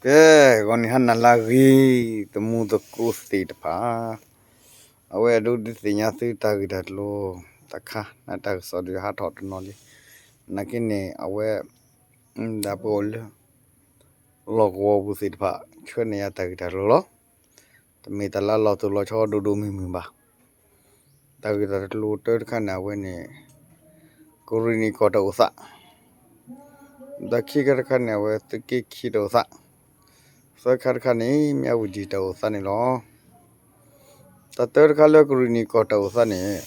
ကဲ, ဂီၤနံၤဟါနၤလၢအဂ့ၤ, သမူသကိးသ့ၣ်တဖၣ်, အဝဲအဒိဒ်သ့ၣ်ညါသုတၢ်ဂ့ၢ်တၢ်ကျိၤတခါ နတၢ်ကစီၣ်ဒုးဟးထီၣ်တနီၤလံ. နာ်က့န့ၣ် အဝဲ ဒၣ်ပအိၣ်လၢ လီၢ်ကဝီၤပူၤသ့ၣ်တဖၣ် ဆှၢန့ၢ်ယၤတၢ်ဂ့ၢ်တၢ်ကျိၤလီၤ. တမ့ၢ်တၢ်လၢလီၤတိၢ်လီၤဆီဒိၣ်ဒိၣ်မုၢ်မုၢ်ဘၣ်. တၢ်ဂ့ၢ်တၢ်ကျိၤတၢတခါန့ၣ် အဝဲန့ၣ် ကရံၣ်နံၣ်ကီၢ်တၢ်အိၣ်သး, ဒီးခံခါတခါန့ၣ် အဝဲသုးက့ခံတၢ်အိၣ်သး, သၢခါတခါန့ၣ် မၠၣ်ဝတံၣ်တၢ်အိၣ်သးန့ၣ်လီၤ. တၢ်တၢတခါလၢကရံၣ်နံၣ်ကီၢ်တၢ်အိၣ်သးန့ၣ်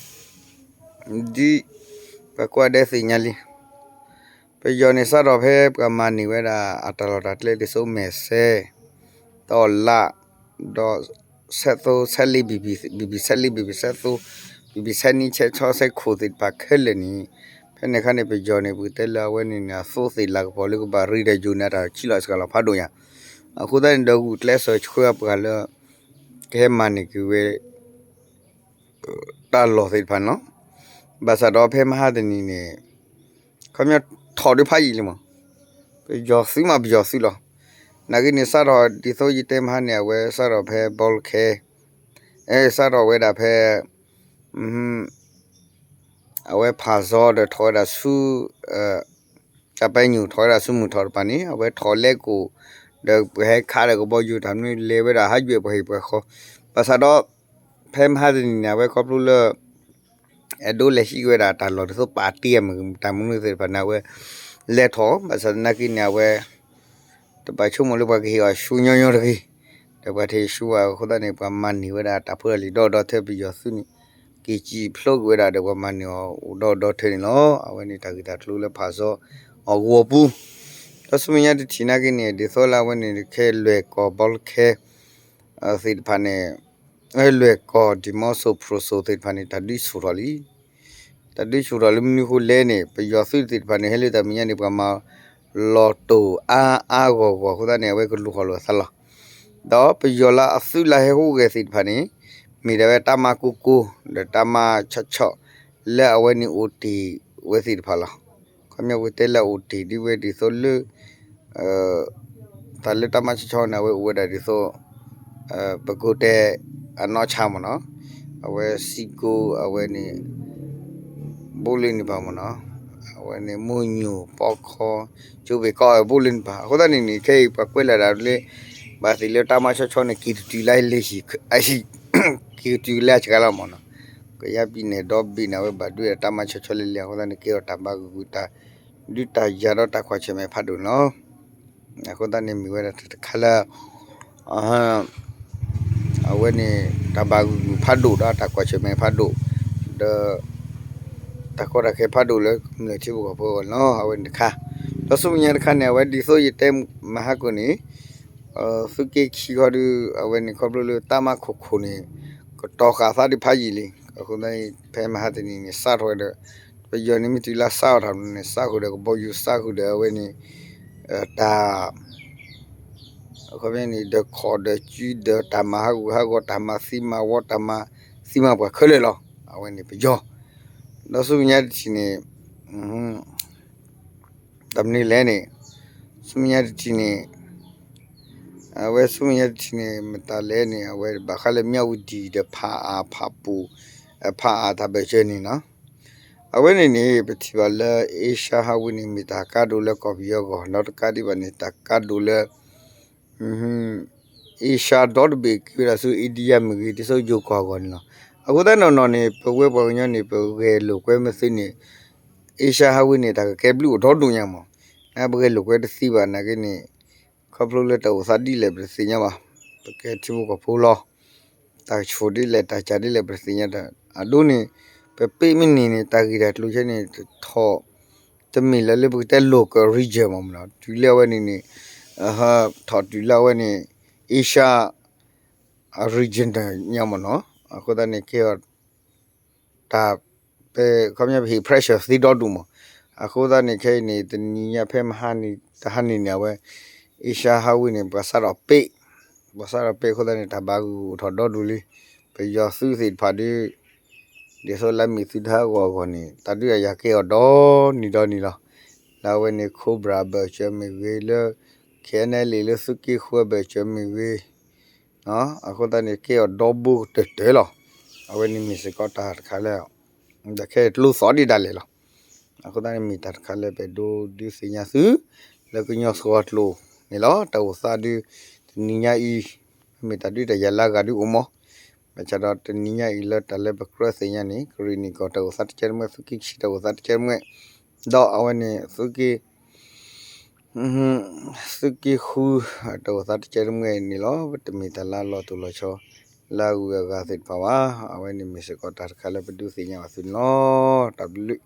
ဒ်ပှၤကိးဂၤဒဲးသ့ၣ်ညါလံ. ပယီၤန့ၣ်စးထီၣ်ဖဲပှၤမၤန့ၢ်ဝဲဒၣ်အတၢ်လီၢ်တၢ်ကျဲဒ်သိးမဲာ်ဆဲ, တီလၣ်, ဒီး ဆဲးသိဆဲးလ့ ဘံၣ်ဘံၣ်ဆဲးလ့ ဘံၣ်ဘံၣ်ဆဲးသိ, ဘံၣ်ဘံၣ်ဆဲးနံဆဲးဆီဆဲးခိၣ်သ့ၣ်တဖၣ်ခဲလၢာ်န့ၣ်, ဖဲန့ၣ်အခါန့ၣ် ပယီၤန့ၣ် ပကတဲလၢအဝဲန့ၣ်န့ၣ် အသိသ့ၣ်လၤကပီၤလၢကဘၣ်ရ့ဒီးယိာ်န့ၣ် အတၢ်ဆံးလီၤစှၤလီၤဖးဒိၣ်ညါ. အဃိသတးန့ၣ်ဒီးဂုာ်ကျဲးစၢးဆှၢပှၤလၢ ကဟဲမၤန့ၢ်က့ၤဝဲ တၢ်လီၢ်သ့ၣ်တဖၣ်န့ၣ်လီၤ. ဘၣ်ဆၣ်ဒီးဖဲမဟါတနံၤန့ၣ် ခီပညီထီၣ်ဒုးဖးယံာ်လံမး, ပယီၤသုးမးပယီၤသုးလီၤ. နာ်က့န့ၣ် စးထီၣ်ဒ်သိးယတဲမဟါန့ၣ် အဝဲစးထီၣ်ဖဲဘီလခဲ, စးထီၣ်ဝဲဒၣ်ဖဲ အဝဲဖးစီဒီးထီၣ်ဝဲဒၣ်ဆူ ကပဲညူၣ်ထီၣ်ဝဲဒၣ်ဆူမုၢ်ထီၣ်တဖၣ်န့ၣ် အဝဲထီၣ်လဲကိၣ်, ဒီးပှၤဟဲခးဒီးကဘီယူၤတၢ်မနုၤလဲၤဝဲဒၣ်ဟးယွဲၢ်ပှၤဟံၣ်ပှၤဃီ, ဘၣ်ဆၣ်ဒီး ဖဲမဟါတနံၤန့ၣ် အဝဲခီဖျိလၢ အဲၣ်ဒိးလဲၤဟံးက့ၤဝဲဒၣ်တၢ်လီၢ်ဒ်သိးပာ်တ့ၢ်အမုၢ်တၢ်မနုၤသ့ၣ်တဖၣ်န့ၣ် အဝဲလဲၤထီၣ်, ဘၣ်ဆၣ်သနာ်က့န့ၣ် အဝဲ တဘၣ်ဆိကမိၣ်လၢပှၤကဟ့ၣ်အီၤဆူညီညီတဂ့ၤ, ဒီးပှၤတဟ့ၣ်ဆူဘၣ်အဃိသတးန့ၣ် ပှၤမၤန့ၢ်ဝဲဒၣ်တၢ်ဖိတၢ်လံၤဒီဒီထၢ ပယီၤသုးန့ၣ် က့ၤစံၣ်ဖျိကွံာ်ဝဲဒၣ်ဒီးပှၤမၤန့ၢ်အီၤအိၣ်ဒီဒီထၢန့ၣ်လီၤ. အဝဲန့ၣ်တၢ်ဂ့ၢ်တၢ်ကျိၤလၢဖးစီအဂီၢ်ပူၤ, ဒီးဆူမဲာ်ညါတထံၣ်နာ်က့န့ၣ် ဒ်သိးလၢအဝဲန့ၣ်ခဲလွဲၢ်ကီၢ်ဘီလခဲ သ့ၣ်တဖၣ်န့ၣ် လွဲၢ်ကီၢ်ဒံၣ်မီစိၣ်ဖရူစိၣ်သ့ၣ်တဖၣ်န့ၣ် တၢ်ဒုးဆူၣ်ထီၣ်လံ. တၢ်ဒုးဆူၣ်ထီၣ်လၢမနုၤအဃိလဲၣ်န့ၣ် ပယီၤသုးသ့ၣ်တဖၣ်န့ၣ် ဟဲလၢတၢ်မဲာ်ညါန့ၣ် ပှၤမၤလီၤတိၢ်အါအါဂီၢ်ဂီၢ်အဃိသတးန့ၣ် အဝဲကလူၤဟီၣ်လိာ်အသးလီၤ. ဒီးပယီၤလၢအသုးလၢဟဲဟူးဂဲၤသ့ၣ်တဖၣ်န့ၣ် မ့ၢ်ဒၣ်ဝဲတၢ်မၤကိကိ ဒီးတၢ်မၤဆီၣ်ဆီၣ် လၢအဝဲန့ၣ်အိၣ်တ့ၢ်ဝဲသ့ၣ်တဖၣ်လီၤ. ခီပညီပကတဲလၢအအိၣ်တ့ၢ်ဒ်ဝဲဒ်သိးလၢ တၢ်လၢတၢ်မၤဆီၣ်ဆီၣ်န့ၣ် အဝဲအိၣ်ဝဲဒၣ်ဒ်သိး ပကိးတဲ အနီၢ်ဆါမ့ၢ်နီၤ, အဝဲစံကိ အဝဲန့ၣ် ဘိလၢန့ၣ်ဘၣ်မ့ၢ်နီၤ, အဝဲန့ၣ်မိၢ်ညိၣ်ပီခီ ကၠိဘ့ၣ်ကီ ဘိလၢန့ၣ်ဘၣ်. အဃိသတးန့ၣ်န့ၣ် ခဲအံၤပှၤကွဲးလီၤဒၣ်လၢ ဘၣ်သ့ၣ်လၢတၢ်မၤဆီၣ်ဆီၣ်န့ၣ် က့ၤတတုၤလၢလဲၤဟံၣ် က့ၤတတုၤလၢအစှၤလီၤမ့ၢ်နီၤ, ကယါပံၤနဲၣ်ဒီဘ့ၣ်န့ၣ် အဝဲဘၣ်ဒုးတၢ်မၤဆီၣ်ဆီၣ်လဲၤလဲၤ အဃိသတးန့ၣ် ကဲအီၤတၢ်ဘၣ်ဂုာ်ဂုာ်တၢ် ဒုးတၢ်ယၤဒီးတၢ်ကွၢ်ဆၢၣ်မဲာ်ဖးဒိၣ်န့ၣ်လီၤ. အဃိသတးန့ၣ်မ့ၢ်ဝဲဒၣ်တၢ်တခါလၢ အဝဲန့ၣ် တၢ်ဘၣ်ဂုာ်ဂုာ်ဖးဒိၣ်ဒီးတၢ်ကွၢ်ဆၢၣ်မဲာ်ဖးဒိၣ် ဒီး တၢ်ကီတၢ်ခဲဖးဒိၣ်လၢကမျၢၢ်ထံဖိကီၢ်ဖိအဂီၢ်န့ၣ်လီၤ. အဝဲန့ၣ်တခါ, ဒီးဆူမဲာ်ညါတခါန့ၣ် အဝဲဒ်သိးယတဲမဟါကိၣ်န့ၣ် သုးက့ခံခီဒီး အဝဲန့ၣ်ခီဖျိလၢတၢ်မၤခိၣ်ခိၣ်န့ၣ် ကတီၤဃာ်သးဒံးဖးယံာ်လံ. အဃိသတး ဖဲမဟါတနံၤန့ၣ် စးထီၣ်ဝဲဒီး ပယီၤန့ၣ်မ့ၢ်တုၤလၢစးထီၣ်တၢ်မနုၤန့ၣ် စးဃုာ်ဒီးကဘီယူၤ စးဃုာ်ဒီးအဝဲန့ၣ် တၢ် အခီပညီန့ၣ် ဒီးခီၣ်ဒီးစုဒီးတၢ်မၤဟးဂူာ်ဟးဂီၤ တၢ်မၤသံမၤဝီ တၢ်မၤသံမၤပှၢ်ခဲလၢာ်လီၤ. အဝဲန့ၣ်ပယီၤ, ဒီးဆူမဲာ်ညါတထံၣ်န့ၣ် တၢ်မနုၤလဲၣ်န့ၣ် ဆူမဲာ်ညါတထံၣ်န့ၣ် အဝဲဆူမဲာ်ညါတထံၣ်န့ၣ် မတၤလဲၣ်န့ၣ် အဝဲဘၣ်ဃးလၢမၠၣ်ဝတံၣ်ဒီး ဖးအါဖးပူၤ ဖးအါတၢ်ဘၢၣ်စၢၤန့ၣ်နီၤ. အဝဲန့ၣ်န့ၣ် ပထံၣ်ဘၣ်လၢ Asia Highway န့ၣ် မ့ၢ်တၢ်ကါဒိၣ်လၢကီၢ်ပယီၤအဂီၢ် ဒီးတကးဒံးဘၣ်န့ၣ် တၢ်ကါဒိၣ်လၢ Asia ဒီတဘ့ၣ်က့ၤဝဲဒၣ်ဆူ India မ့ၢ်ဂ့ၤ ဒ်သိးယိၤကီၢ်အဂီၢ်န့ၣ်လီၤ. အဃိသတးနီၢ်နီၢ်န့ၣ် ပဝဲပှၤကညီန့ၣ် ပဂဲၤလိာ်ကွဲမ့ၢ်သုန့ၣ် Asia Highway န့ၣ် တၢ်ကကဲဘျုးအိၣ်ဒီဒိၣ်ညါမး, ပဂဲၤလိာ်ကွဲတသ့ဘၣ်နာ်က့န့ၣ် ခီဖျိလၢတၢ်အိၣ်သးဒ်လဲၣ်ပတသ့ၣ်ညါဘၣ်, ပကဲထံဖိကီၢ်ဖိလီၤ. တၢ်ဆိၣ်ဒ်လဲၣ် တၢ်စၢ်ဒ်လဲၣ် ပတသ့ၣ်ညါတၢ်အဒိန့ၣ် ပပ့ၢ်မ့ၢ်န့ၢ်န့ၣ် တၢ်ဂ့ၢ်တၢ်ကျိၤဆဲန့ၣ် ထီၣ် တမ့ၢ်လၢလၢပကတဲ local region မ့ၢ်နီၤ, တုၤလၢအဝဲန့ၣ်န့ၣ် ထီၣ်တုၤလၢအဝဲန့ၣ် Asia region တညါမ့ၢ်နီၤ. အဃိသတးန့ၣ် ကဲအီၤ တၢ် ပ ခီပညီပဟ့ၣ် pressure သ့ဒီဒူၣ်မး. အဃိသတးန့ၣ် ခဲအံၤန့ၣ် တနံၤညါဖဲမဟါန့ၣ် တဟါန့ၣ်န့ၣ် အဝဲ Asia Highway န့ၣ် ပှၤစးထီၣ်ပ့ၢ်, ပှၤစးထီၣ်ပ့ၢ်အဃိသတးန့ၣ် တၢ်ဘၣ်ဂုာ်အိၣ်ထီၣ်ဒီဒူၣ်လံ. ပယီၤသုးသ့ၣ်တဖၣ်ဒီး ဒ်သိးလၢမ့ၢ်သုတဟးဂီၤအဂီၢ်န့ၣ် တၢ်ဒုးတၢ်ယၤကဲအီၤဒီနံၤဒီနံၤလီၤ. လၢအဝဲန့ၣ် Cobra ဘၢၣ်စၢၤမ့ၢ်ဂ့ၤ လၢ ခဲအံၤန့ၣ် လံာ်လၢသုးက့ဃုအဘၢၣ်စၢၤမ့ၢ်ဂ့ၤ, အဃိသတးန့ၣ် ကဲအီၤဒီဘိကတၢၢ်တၢၢ်လီၤ. အဝဲန့ၣ်မ့ၢ်စ့ၢ်ကီးတၢ်တခါလၢ ဒီးခဲအံၤတလိၣ်သီဒံးဒၣ်လဲာ်လီၤ. အဃိသတးန့ၣ် မ့ၢ်တၢ်တခါလၢပဒိးဒုးသ့ၣ်ညါသု လၢကညီစှီၤကျိာ်န့ၣ်လီၤ. တၢ်အိၣ်သးဒုး တနံၤညါအံၤ မ့ၢ်တၢ်ဒုးတၢ်ယၤလၢအဂၤဒုးအိၣ်မး, ဘၣ်ဆၣ်ဒီးတနံၤညါအံၤလၢတၢ်လၢပကြၢးသ့ၣ်ညါန့ၣ် ကရ့ၣ်နံၣ်ကီၢ်တၢ်အိၣ်သးတကဲတမှဲ သုးက့ခံတၢ်အိၣ်သးတကဲတမှဲ, ဒီးအဝဲန့ၣ် သုးက့ သုးက့ဃု တၢ်အိၣ်သးတကဲတမှဲန့ၣ်လီၤ. တမ့ၢ်တၢ်လၢအလီၤတိၢ်လီၤဆီ လၢအဂုၤအဂၤသ့ၣ်တဖၣ်ဘၣ်. အဝဲန့ၣ်မ့ၢ်စ့ၢ်ကီးတၢ်တခါလၢပဒုးသ့ၣ်ညါဘၣ်သုန့ၣ်လီၤ. တၢ်ဘျုး